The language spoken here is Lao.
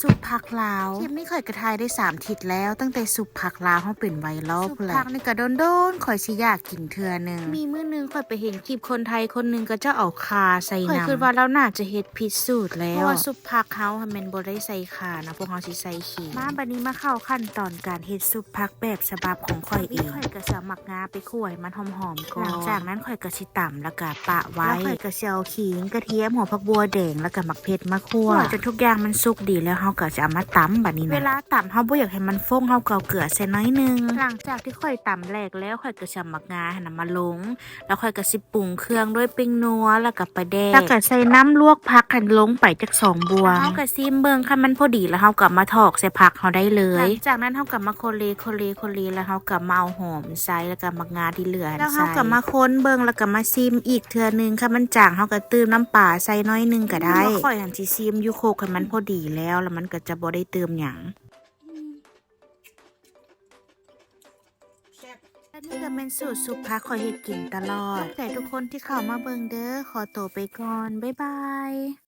ຊຸບຜັກລາວ ຄລິບນີ້ຂ້ອຍກໍຖ່າຍໄດ້ສາມທິດແລ້ວ ຕັ້ງແຕ່ຊຸບຜັກລາວເຮົາເປັນໄວຣັລພຸ້ນແຫຼະ. ຊຸບຜັກນີ້ກໍດົນໆຂ້ອຍຊິຢາກກິນເທື່ອໜຶ່ງ. ມີມື້ໜຶ່ງຂ້ອຍໄປເຫັນຄລິບຄົນໄທຄົນໜຶ່ງ ເຂົາເຈົ້າເອົາຂ່າໃສ່ນຳ. ຂ້ອຍຄິດວ່າລາວໜ້າຈະເຮັດຜິດສູດແລ້ວ ເພາະວ່າຊຸບຜັກເຮົາຫັ້ນແມ່ນບໍ່ໄດ້ໃສ່ຂ່ານະ ພວກເຮົາຊິໃສ່ຂີງ. ມາ ບັດນີ້ມາເຂົ້າຂັ້ນຕອນການເຮັດຊຸບຜັກແບບສະບັບຂອງຂ້ອຍເອງ. ຂ້ອຍກໍຊິເອົາໝາກງາໄປຂົ້ວໃຫ້ມັນຫອມໆກ່ອນ. ຫຼັງຈາກນັ້ນຂ້ອຍກໍຊິຕຳ ແລ້ວກໍປະໄວ້ ແລ້ວຂ້ອຍກໍຊິເອົາຂີງ ກະທຽມ ຫົວຜັກບົວແດງ ແລ້ວກໍໝາກເຜັດມາຂົ້ວ ຂົ້ວຈົນທຸກຢ່າງມັນສຸກດີແລ້ວ ເຮົາກໍຈະເອົາມາຕຳບັດນີ້ນະ. ເວລາຕຳເຮົາບໍ່ຢາກໃຫ້ມັນຟົ້ງ ເຮົາກໍເອົາເກືອໃສ່ໜ້ອຍໜຶ່ງ. ຫຼັງຈາກທີ່ຂ້ອຍຕຳແຫຼກແລ້ວ ຂ້ອຍກໍຊິເອົາໝາກງາຫັ້ນນະມາລົງ ແລ້ວຂ້ອຍກໍຊິປຸງເຄື່ອງດ້ວຍແປ້ງນົວ ແລ້ວກໍປາແດກ ແລ້ວກໍໃສ່ນ້ຳລວກຜັກຫັ້ນລົງໄປຈັກສອງບ່ວງ. ເຮົາກໍຊີມເບິ່ງ ຄັນມັນພໍດີແລ້ວ ເຮົາກໍເອົາມາຖອກໃສ່ຜັກເຮົາໄດ້ເລີຍ. ຫຼັງຈາກນັ້ນເຮົາກໍມາໂຄເລ ໂຄເລ ໂຄເລ ແລ້ວເຮົາກໍມາເອົາຫອມໃສ່ ແລ້ວກໍໝາກງາທີ່ເຫຼືອຫັ້ນໃສ່ ແລ້ວເຮົາກໍມາຄົນເບິ່ງ ແລ້ວກໍມາຊີມອີກເທື່ອໜຶ່ງ. ຄັນມັນຈາງ ເຮົາກໍຕື່ມນ້ຳປາໃສ່ໜ້ອຍໜຶ່ງກໍໄດ້. ຂ້ອຍຫັ້ນຊິຊີມຢູ່ຄົກໃຫ້ມັນພໍດີແລ້ວ ແລ້ວມັນກໍຈະບໍ່ໄດ້ຕື່ມຫຍັງ. ແຊບ. ອັນນີ້ກໍແມ່ນສູດຊຸບຜັກ ຂ້ອຍເຮັດກິນຕະຫຼອດ. ຂອບໃຈທຸກຄົນທີ່ເຂົ້າມາເບິ່ງເດີ. ຂໍໂຕໄປກ່ອນ. ບາຍບາຍ.